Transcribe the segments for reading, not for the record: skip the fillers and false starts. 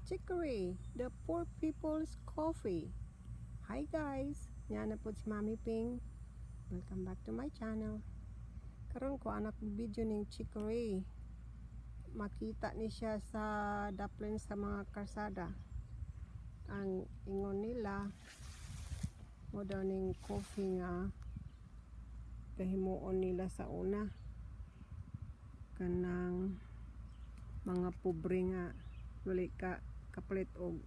Chicory, the poor people's coffee. Hi guys, niya na po si Mami Ping. Welcome back to my channel. Karon ko anak video ning chicory. Makita ni siya sa daplin sa mga karsada. Ang ingon nila mo daw ning coffee nga kahimuon nila sa una, kanang mga pobre nga wali ka kapalit og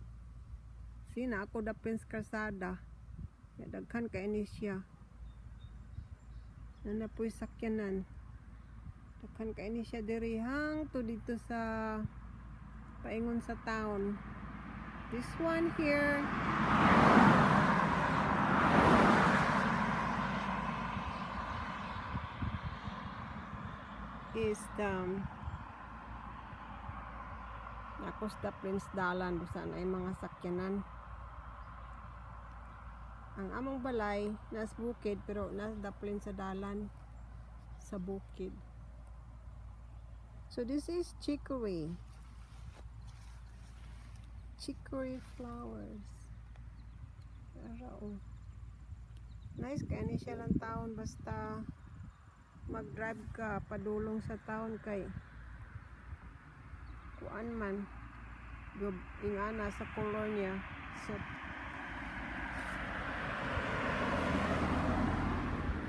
sina ako daplin sa karsada ya, daghan kay ni siya na napoy sakyanan, daghan kay ni siya diri hangto dito sa paingon sa town. This one here is the ako sa Prince Dalan, basta na mga sakyanan. Ang among balay nas bukid, pero nas daplin sa dalan sa bukid. So this is chicory. Chicory flowers. Ara oh. Nice kay ni siya lang taon, basta mag-drive ka padulong sa town kay kuan man gub ingana sa color niya. So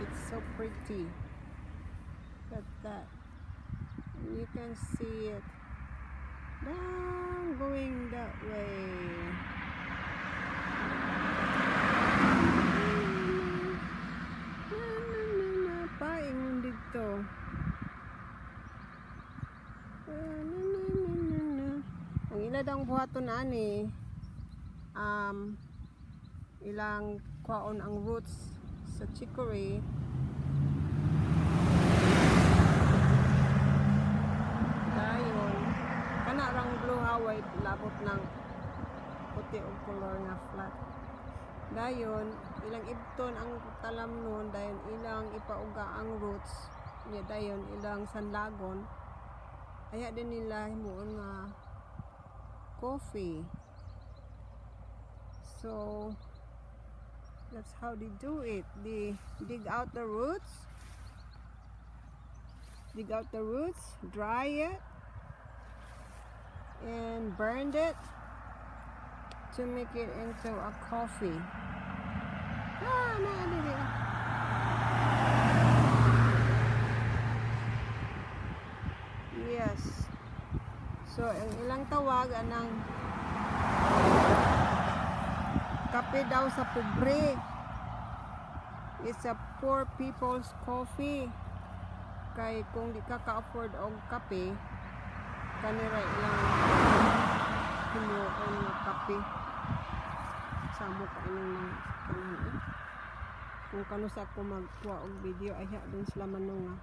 it's so pretty. Look at that. And you can see it down, going that way. Na, na, na, na, paingon dito. Ah, na, na, na, na, na. Ang ila daw buhaton ani, ilang kwaon ang roots sa chicory. Dayon kana rang blue Hawaii, labot ng puti og color nga flat. Dayon ilang ibton ang talam nun, dayon ilang ipauga ang roots niya, dayon ilang sanlagon. Aya din nila himuon nga coffee. So that's how they do it. They dig out the roots, dig out the roots, dry it and burned it to make it into a coffee. Ah, na, dili. Yes. So, ang ilang tawag anang kape daw sa pobre. It's a poor people's coffee. Kay kung di ka ka-afford og kape, kanira ilang himuon nga kape. Samo ka ining mga sakyanan eh. Kung kanusa ko magkuha og video, ay dun sila manunga.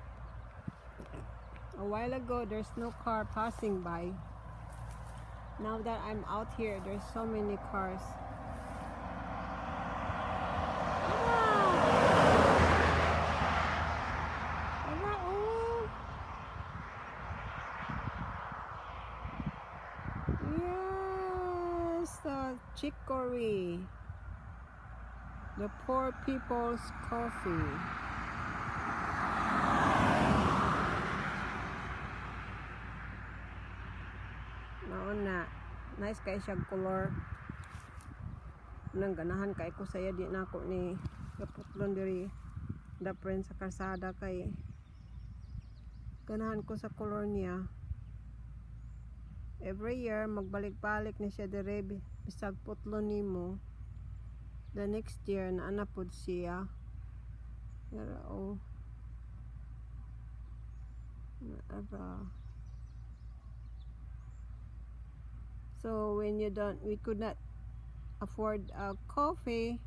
A while ago, there's no car passing by. Now that I'm out here, there's so many cars. Ara! Ara, oh! Yes, the chicory. The poor people's coffee. Mao na. Nice kay siya color. Nang ganahan kay ko saya, di na ako ni gaputlon diri dapren sa kalsada kay ganahan ko sa color niya. Every year magbalik-balik na siya dire, bisag putlon nimo. The next year naa na pod siya. Pero oh. Ara. So when you don't, we could not afford a coffee,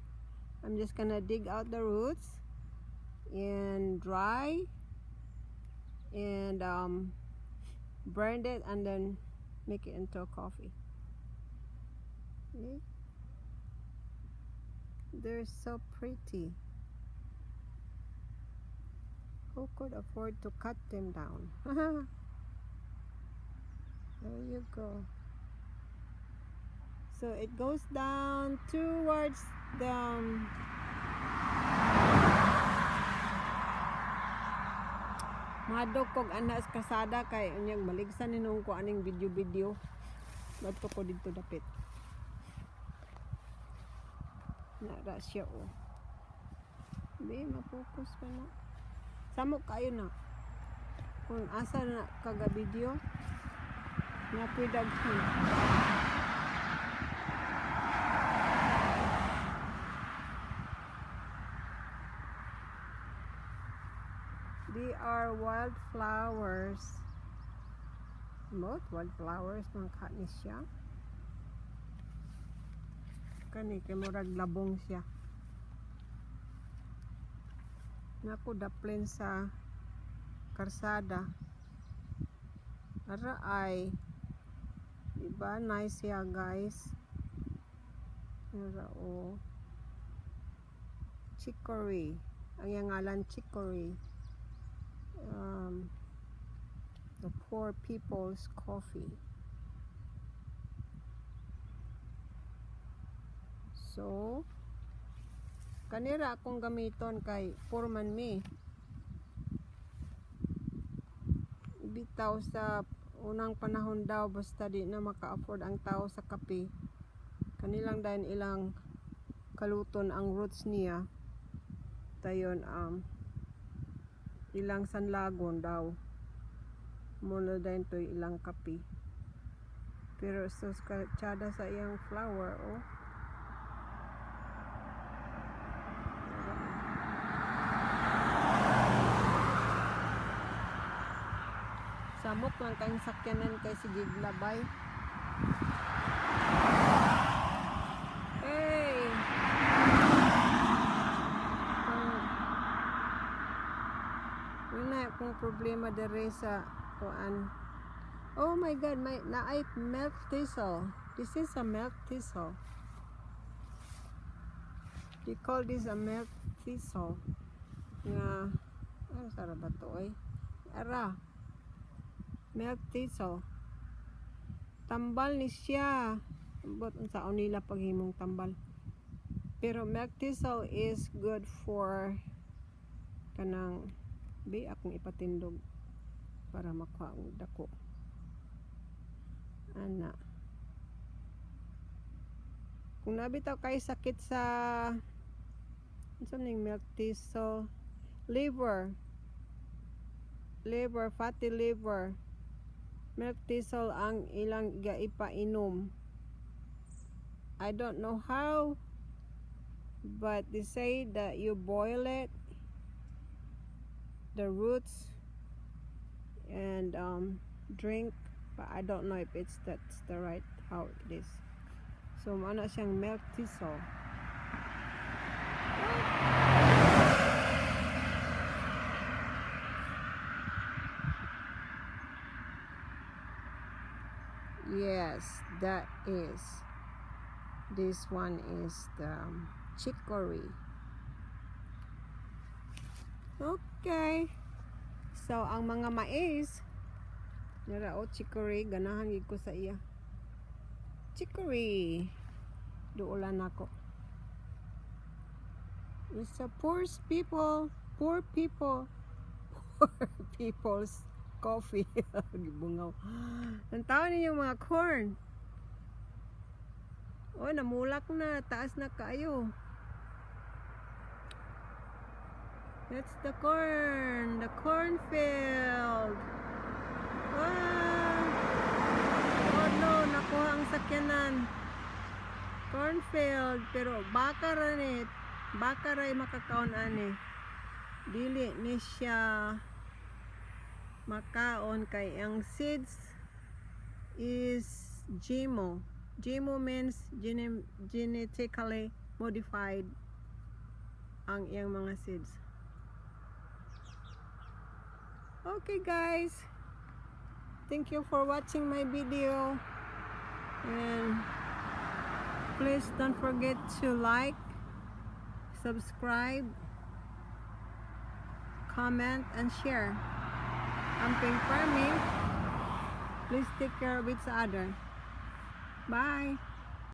I'm just gonna dig out the roots and dry and burn it and then make it into a coffee. Okay. They're so pretty. Who could afford to cut them down? There you go. So it goes down towards the Mahadlok kog ana sa kasada kay unyag maligsan ni ko aning video-video. Badto ko didto dapit. Nara siya, oh. Di, ma-focus pa na. Samok kayo na. Kung asa na kaga video, napoy daghan. They are wildflowers. Both wildflowers, mga ni siya. Kani kay murag labong siya. Naku, daplin sa karsada. Ara ay. Diba? Nice siya, guys. Ara oh. Chicory. Ang iyang ngalan, chicory. The poor people's coffee. So, kanira akong gamiton kay poor man mi. Bitaw sa unang panahon daw, basta di na maka-afford ang tao sa kape. Kanilang dayon ilang kaluton ang roots niya. Tayon ilang sanlagon daw. Muna dayon to ilang kape. Pero sa tsada sa iyang flower, oh. Samok lang kayong sakyanan kay sige labay. Hey! Kung yun na kung problema dere sa kuan. Oh my God, may naay milk thistle. This is a milk thistle. They call this a milk thistle. Nga, ano sa ba to oy? Ara. Milk thistle. Tambal ni siya. Ambot unsaon nila paghimong tambal. Pero milk thistle is good for kanang, bi, akong ipatindog para makuha ang dako. Ana. Kung nabitaw kay sakit sa, unsa ning milk thistle, liver, liver, fatty liver, milk thistle ang ilang gaipainom. I don't know how, but they say that you boil it, the roots, and drink, but I don't know if it's that's the right how it is. So mao na siyang milk thistle. Yes, that is. This one is the chicory. Okay. So, ang mga mais, nara o chicory, ganahan gid ko sa iya. Chicory. Duolan nako. It's a poor people, poor people's coffee. Gibungaw. Ang tawon ninyong mga corn. Oh, namulak na. Taas na kaayo. That's the corn. The cornfield. Wow! Oh no, nakuha ang sakyanan. Cornfield. Pero baka ra ni. Baka ray makakaon ani. Dili ni siya makaon kay ang seeds is GMO. GMO means genetically modified ang iyang mga seeds. Okay, guys. Thank you for watching my video. And please don't forget to like, subscribe, comment, and share. I'm Pink Farming. Please take care of each other. Bye.